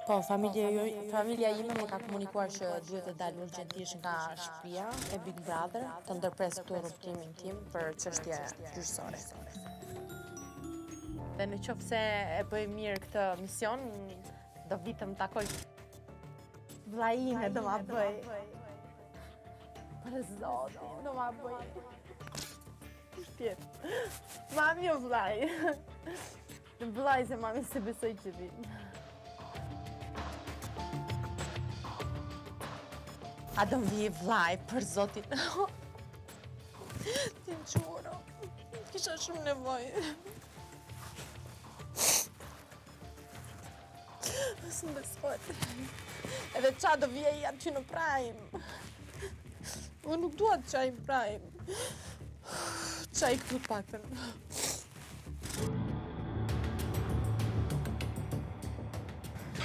Po, familja, jo, familja ime më ka komunikuar që duhet të dal urgjentisht nga shtëpia e Big Brother, të ndërpres këtu rrugëtimin tim për çështje gjyqësore. Dhe në qoftë se e bëj mirë këtë mision, do vi të më takoj. Vllai im do ma bëj. Për zotin, do ma bëj. Shpjetë. Mami o vllai. Vllai se mami s'e besoj që vin. A do më vijë vllai për zotin? Ti giuro. Kisha shumë nevojë. S'më besohet. Edhe ça do vijë ai aty në prime. Unë nuk dua të qaj në prime. Qaj këtu të paktën.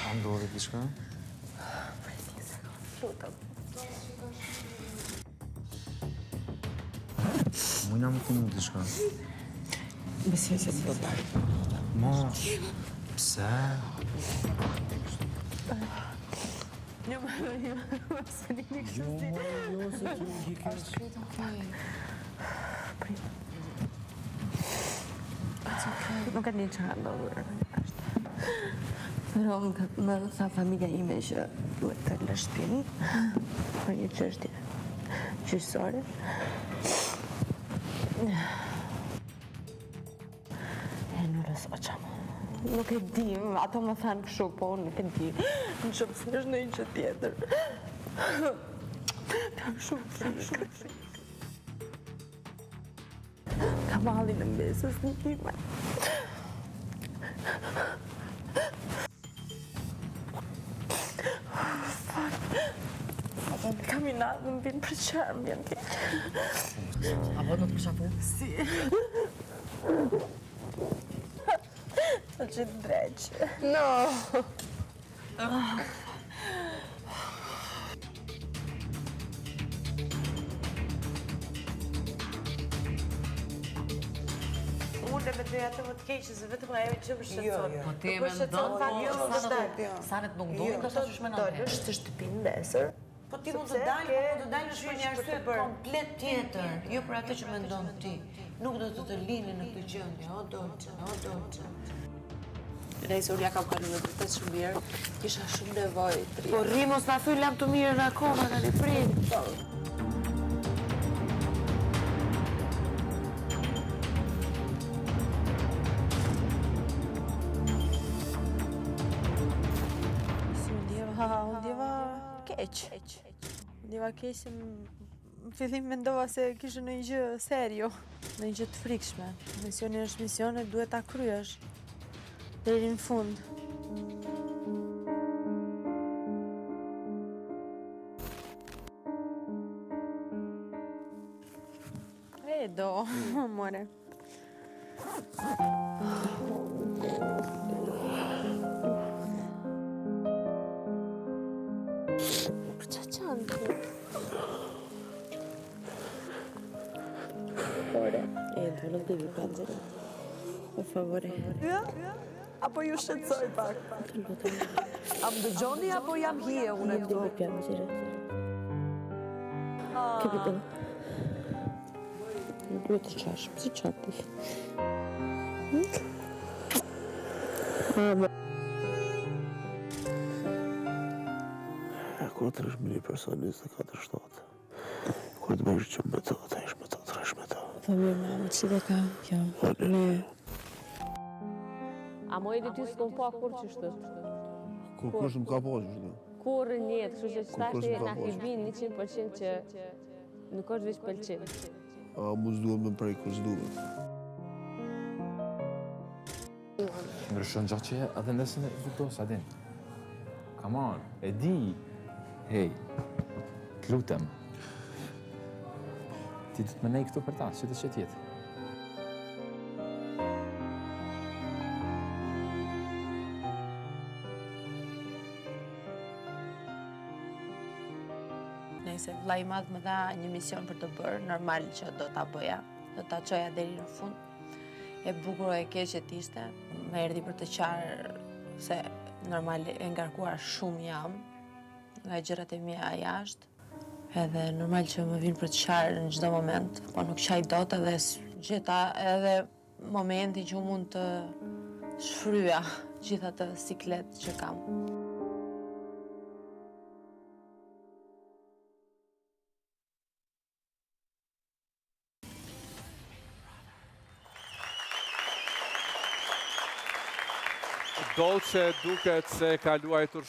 A ndodhi diçka? Prit një sekundë, lutem. Mujna me punu diçka? Besoj se s'do dal. Ma, pse? Jo, më jo, se një një kështu si. Jo, jo, se ti je keq. Është krejt okej. Prit. It's okay. Nuk e di çfarë ka ndodhur. Është. Pero më, më tha familja ime që duhet të lë shtëpinë për një çështje gjyqësore. E nuk e soqam. Nuk e di, ato më thanë kështu, po unë nuk e di. Në qoftë se është ndonjë gjë tjetër. Kam shumë frikë. Kam hallin e mbesës një time. Kam inat, më vjen për qarë, më vjen keq. A po do të përqafu? Si? Të gjithë dreq. No! Unë e mendoj atë më të keqe se vetëm ajo që më shqetëson. Po ti e mendon, po sanet nuk ndodhin, do të thosh mendon ti. Dalësh të shtëpinë nesër. Po ti mund të dalë, po mund të dalësh për një arsye komplet tjetër, jo për atë që mendon ti. Nuk do të të linin në këtë gjendje, o Dolce, o Dolce. Nëse unë ja kam kalu me vërtet shumë mirë, kisha shumë nevojë të Po rri mos na thyj lamtumirën akoma tani prit. Si u ndjeva, u ndjeva keq. U ndjeva keq se në fillim mendova se kishte ndonjë gjë serio, ndonjë gjë të frikshme. Misioni është mision e duhet ta kryesh deri në fund. E do, more. Për ça qan ti? Ore, e do nuk devi piangere. Per favore. Ja? Apo ju shqetësoj pak? Të lutem. A më dëgjoni apo jam hije unë Nuk këtu? devi piangere. Capito? Nuk duhet të qash, pse qan ti? Hm? E kur të rrish me një person 24-7, kur të bësh që me të, të ish me të, të rrish me të. Po mirë, mama, që dhe ka kjo? Ne. A mo Edi ty s'kom pa kurrë qështu? Kur kush më ka pa qështu? Kurrë n'jetë, kështu që Kur kush qëtash më ka na pa ke bind 100% që nuk është veç pëlqim. A, mu s'duhet me prej kur s'duhet. Ndryshon gjatë që edhe nëse në do, sa din. Come on, e di. Hej, të lutem. Ti do të më nej këtu për ta, që të që tjetë. Nëse vllai i madh më dha një mision për të bërë, normal që do ta bëja, do ta çoja deri në fund. E bukur o e keqe të ishte, më erdhi për të qarë se Normal e ngarkuar shumë jam nga gjërat e mia jashtë. Edhe normal që më vjen për të qarë në çdo moment, po nuk qaj dot edhe gjeta edhe momentin që mund të shfryja gjithë atë siklet që kam. Dolce duket se ka luajtur.